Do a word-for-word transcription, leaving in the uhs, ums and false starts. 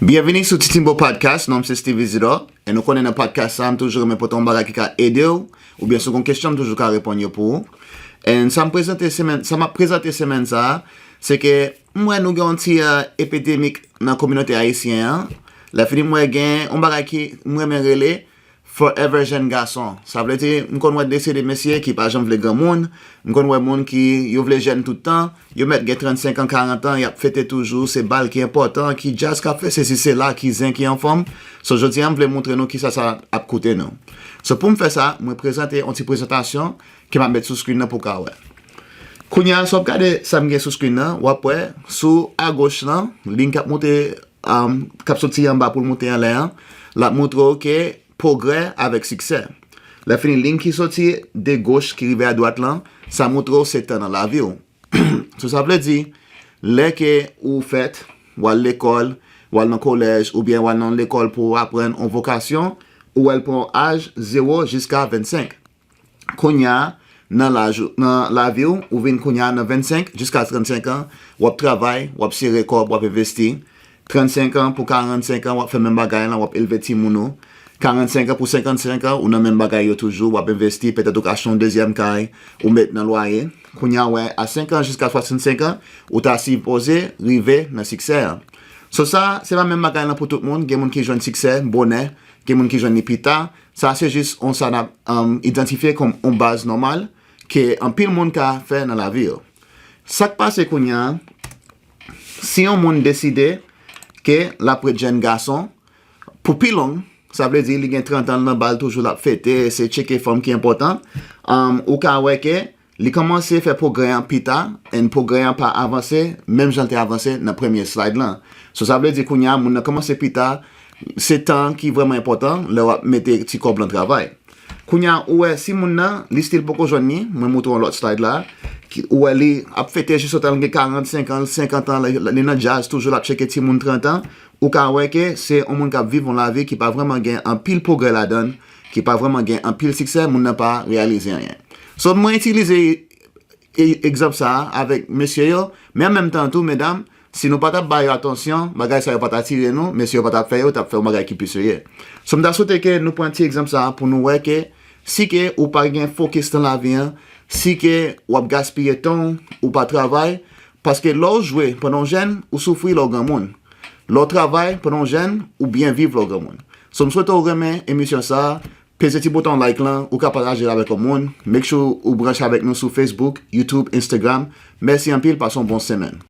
Byenvini sou Titimbo Podcast, non m se Steve Isidore. E nou konnen nan podcast sa, m toujou renmen pote yon bagay ki ka ede w, oubyen si w gen yon kesyon, m toujou ka reponn yo pou ou. E sa m prezante semèn, sa m ap prezante semèn sa a, se ke m wè nou gen yon ti, euh, epidemik nan kominote ayisyen an. Lè fini m wè gen yon bagay ki m renmen rele Forever jèn gason. Sa vle di, m konn wè de se de mesye ki pa janm vle granmoun, m konn wè moun ki yo vle jèn tout tan, yo mèt gen trannsenk an, karant an, y ap fete toujou, se bal ki enpòtan, ki djaz k ap fè, sesi sela, ki zen ki anfòm. So, jodi a, m vle montre nou kisa sa ap koute nou. So, pou m fè sa, mwen prezante yon ti prezantasyon ke m ap met sou screen nan pou w ka wè. Kounye a, si w ap gade sa m gen sou screen nan, w ap wè sou agoch lan, liy k ap monte, um, k ap soti anba pou l monte anlè an, l ap montre w ke pwogrè avèk siksè. Lè fini, liy ki soti de goch ki rive a dwat lan, sa montre w se tan nan lavi w. So, sa vle di, lè ke ou fèt, w al lekòl, w al nan kolèj, oubyen w al nan lekòl pou w aprann yon vokasyon, ou wè l pran w aj zewo jiska vennsenk. Kounye a, nan laj ou, nan lavi w, ou vin kounye a nan vennsenk jiska trannsenk an, w ap travay, w ap sere kòb, w ap envesti. Trannsenk an pou karannsenk an, w ap fè menm bagay lan, w ap elve timoun ou. Karannsenk an pou senkannsenk an, ou nan menm bagay yo toujou, w ap envesti, petèt ou ka achte yon dezyèm kay, ou met nan lwaye. Kounye a, w wè, a senk an jiska swasannsenk an, ou ta sipoze rive nan siksè an. So sa, se pa menm bagay lan pou tout moun. Gen moun ki jwenn siksè bonè, gen moun ki jwenn li pita. Sa se jis yon sa n ap, um, idantifye kòm yon baz nòmal ke anpil moun ka fè nan lavi yo. Sa k pase kounye a, si yon moun deside ke l ap ret jèn gason pou pi long, sa vle di li gen trant an, l nan bal toujou, l ap fete, se tcheke fanm ki enpòtan, um, ou ka wè ke li kòmanse fè pwogrè an pita, and pwogrè an pa avanse menm jan l te avanse nan premye slide lan. So, sa vle di kounye a, moun nan kòmanse pita, se tan ki vrèman enpòtan lè w ap mete ti kòb lan travay. Kounye a, ou wè, si moun nan, li still poko jwenn li, mwen montre w lòt slide la, ki, ou wè li ap fete jis otan l gen karannsenk an, senkant an, li, li nan djaz toujou, l ap tcheke timoun trant an, ou ka wè ke se yon moun k ap viv yon lavi ki pa vrèman gen anpil pwogrè ladan l, ki pa vrèman gen anpil siksè, moun nan pa reyalize anyen. So, mwen itilize e, egzanp sa a avèk mesye yo, men an menm tan tou, medam, si nou pa t ap ba yo atansyon, bagay sa yo pa t atire nou, mesye yo pa t ap fè yo, t ap fè yon bagay ki pi serye. So, m ta swete ke nou pran ti egzanp sa a pou nou wè ke si ke ou pa gen fokis nan lavi an, si ke w ap gaspiye tan w, ou pa travay, paske lè w jwe pandan w jèn, ou soufri lè w granmoun. Lè w travay pandan w jèn, ou byen viv lè w granmoun. So, m swete w renmen emisyon sa a, peze ti bouton like lan, ou ka pataje l avèk yon moun. Make sure ou branche avèk nou sou Facebook, YouTube, Instagram. Mèsi anpil, pase yon bon semèn.